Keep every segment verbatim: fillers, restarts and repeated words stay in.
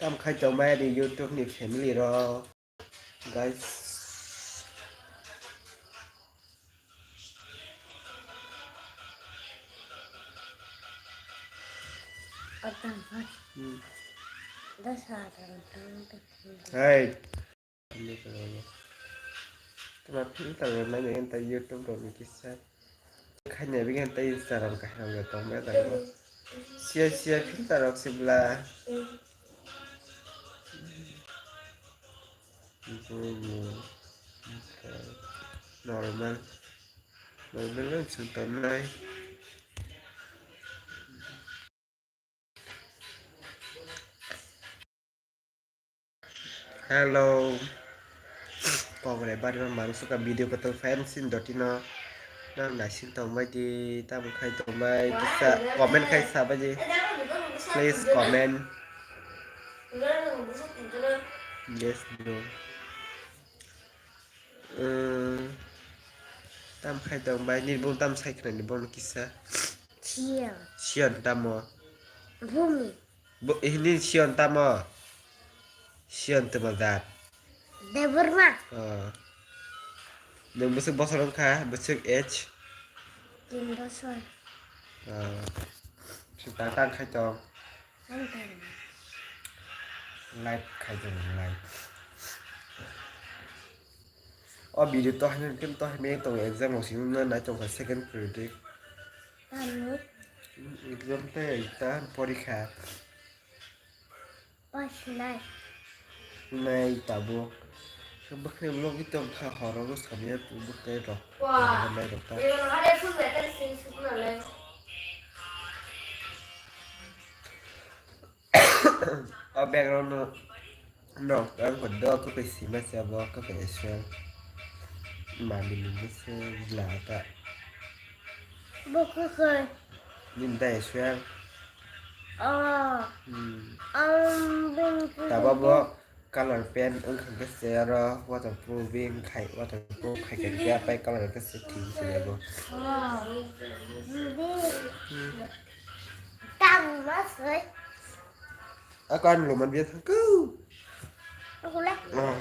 Tam khai tongmani YouTube ni family rok, guys. Hmm. Hey. Tama filter rok nai nai ta YouTube rok ni kisa. Khaina bigyan ta Instagram kaham ya tong ba ta. Sia sia filter rok sibla. Normal. Normal rok sing tongnai. Hello. Kok bai bari ma manuk suka video kotor fan sin dotino. Nang naising tongbai di, tabuk khai tongbai, kisa comment khai sabai di. Please comment. Yes, bro. Tam khai tongbai, nini bung tam sai khna ni bung kisa. Siyan. Siyan tamo. Bumi. Bo, eh, nini Siyan tamo. Siyan tamo dat. Debbarma. Oh. Nung bwswk bosor wngkha, bwswk age? Tin bosor. Oh. Sita tang khai tong. Live khai tong, live. O video to haino kin to haino tong exam rok simi na nai tong kha second period. Tamo? Exam tei ta porikha. Pasinai. Nai tabuk. Bwkhwnai vlog i tong kha horo samya bwkhwnai rok. Nai rok ta. O background no, no, ang ko do ko pe sima se abo ko pe eswel. Mami ni se la ta. Bo ko ko. Nin da eswel. Oh. Hmm. Ang bing. Taba bo color pen wngkha khe se aro waterproof bing khai waterproof khai khe ya pai color khe se thik se bo. Oh. Bing. Tang ma soi. Ako ani luman biya thangkau. Aku le. Ah.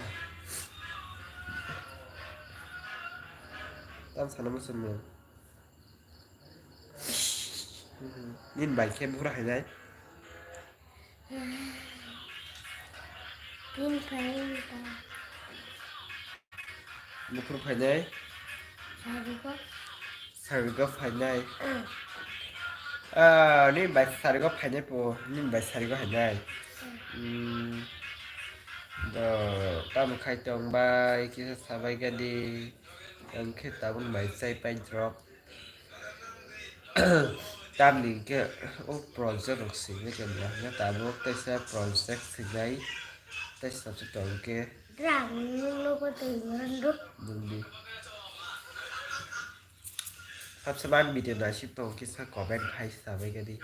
Tam sana musumu. Nin bai khe bura hainai. Nin bai. Buphuru phainai? Sarigo. Sarigo phainai? Mm. Ah, nini bai sarigo phainai po, nini bai sarigo phainai? Mm. Mm. Do, tamo khai tong bai, kisa sabai gadi, ang khe tabuk bai chai pai drop. Tamni hwnkhe o project rok simi khe bo hwnkhe tabuk teisa project sinai teisa se tong khe. Drum nungno bo twi mano. Nungdi. Sabse man video naising tong kisa comment khai sabai gadi.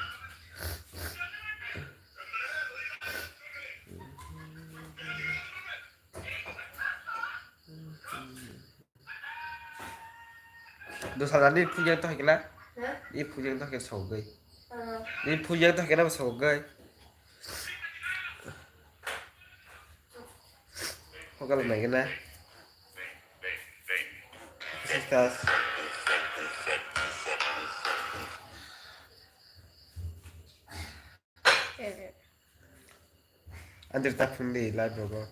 Dosa jani phujang to haikela. Ha? I phujang to ke sogoi. Ah. I phujang to ke na sogoi. Hokal nai gana. Sisters. Andir ta phun di live rogo.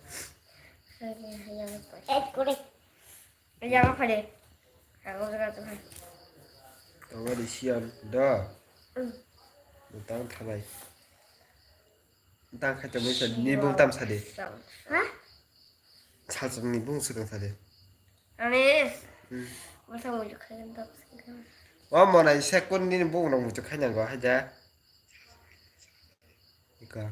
Yang apa deh? Aku kena tuh. Tawari siam do. Hmm. Tang thalai. Tang khacha mui sa ni bung tam sa de. Ha? Salsam ni bung sudang sa de. Ani. Hmm. Masa mau juga kan tam. O mona isa kun ni bung nang muchuk khaina go haja. Ika.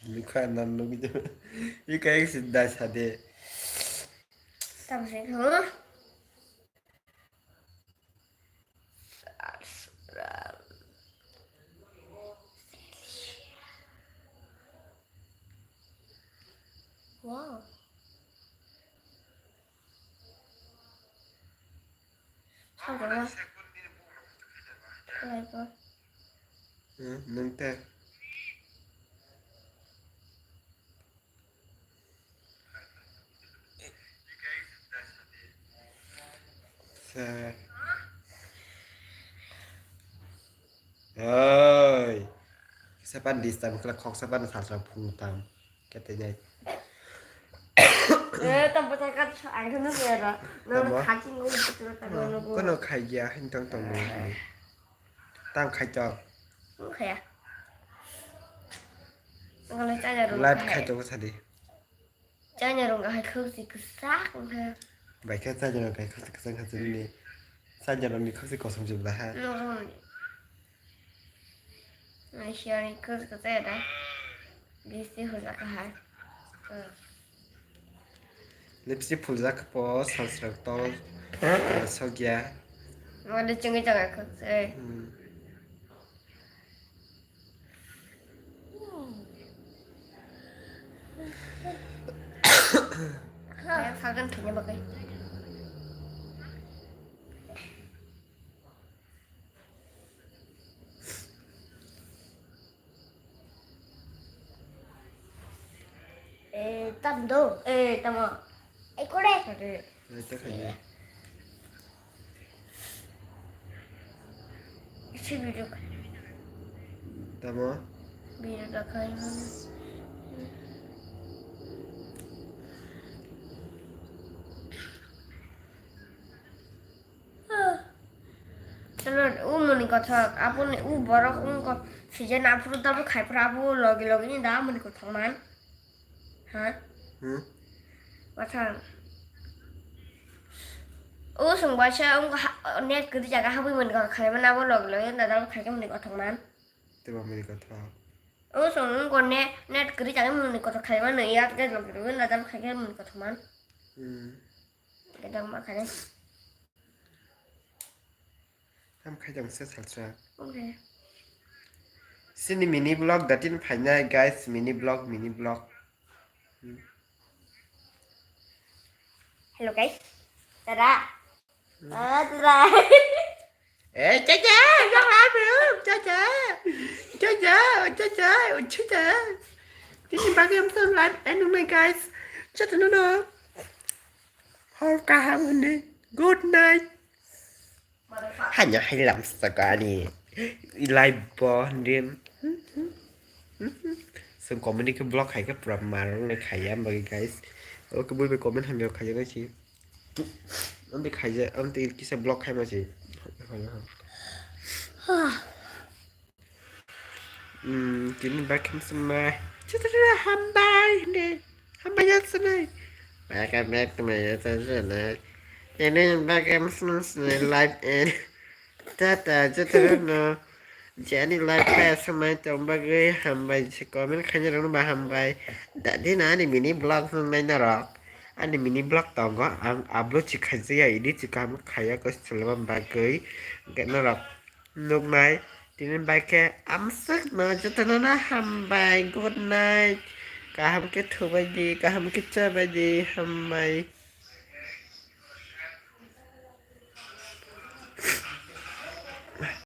Nukha nan nugui. Ika ek si dai sa de. Tam se ko. Wow. Sao ka na? Lai ko. Hmm, nwng tei. Sir. Oi. Sapan disturb kala khok sapan salsa phung tam. Kete jai. Eh, tam patai kat ang kena sera. Tamo? Khaki ngu betul tak ngu. Kono khai ya hintong tong ngu. Tam khai to. Ngu khai ya. Ngu le chaya ru. Live khai to sadi. Chanya rong hai khuk si kwchak wngkha. Bai khe chanya rong hai khuk si kwchak wngkha chini. Chanya rong ni khuk si kosom si bwla ha. Norok ni. Ai siya ni khuk si kwchak da. Bisi hujak hai. Lipstick phuljak po salsrok to sokya. Wale chungi changa khuk si. Hmm. Kaya sagan thanya bagai. Eh, tam do. Eh, tamo. Eh, kore. Kore. Ito kanya. Isi video ka. Tamo? Video ka kai. Chalo, u muni kothok, apo ni u borok ung ko sijena aphuru tabuk khai phuru apo logi logi ni da muni kothok man. Ha? Hmm? Wathang. O sung baisa ung ha, net kwrwi jaga habwi muni kothok khai man abo logi logi ni da tabuk khai muni kothok man. Tebo muni kothok. O sung ung ko net, net kwrwi jaga muni kothok khai man ya ke logi logi ni da tabuk khai muni kothok man. Hmm. Kedam ma khai. Tam khai jang se salsa. Okay. Sini mini vlog datin phainai guys, mini vlog, mini vlog. Hmm. Hello guys. Tada. Hmm. Ah, tada. Eh, caca, yang apa? Caca. Caca, caca, caca. Ini bagi yang live anime guys. Caca nono. Hor kaham ini. Good night. Hanya hai lam sakani. Live bo dim. Sung comedy ke vlog hai ke pura marung le khaya bagi guys. Oke bui bui comment hamya khaya nai si. Amti khaya amti kisa vlog khai ma si. Hmm, tini bakam semai. Cetera hambai ne. Hambai yang semai. Welcome back to my YouTube channel. Tini bakam semai live and tata cetera no. Jani live kaya semai tong bagwi hambai se comment khanya rong ba hambai. Dadi na ani mini vlog nai norok. Ani mini vlog tongo ang upload si khaijaya edit si kaham khaya ko selema bagwi. Norok. Nuknai, tini bai khe amswkno jotono no hambai, good night. Kaham khe thubai di, kaham khe chabai di, hambai.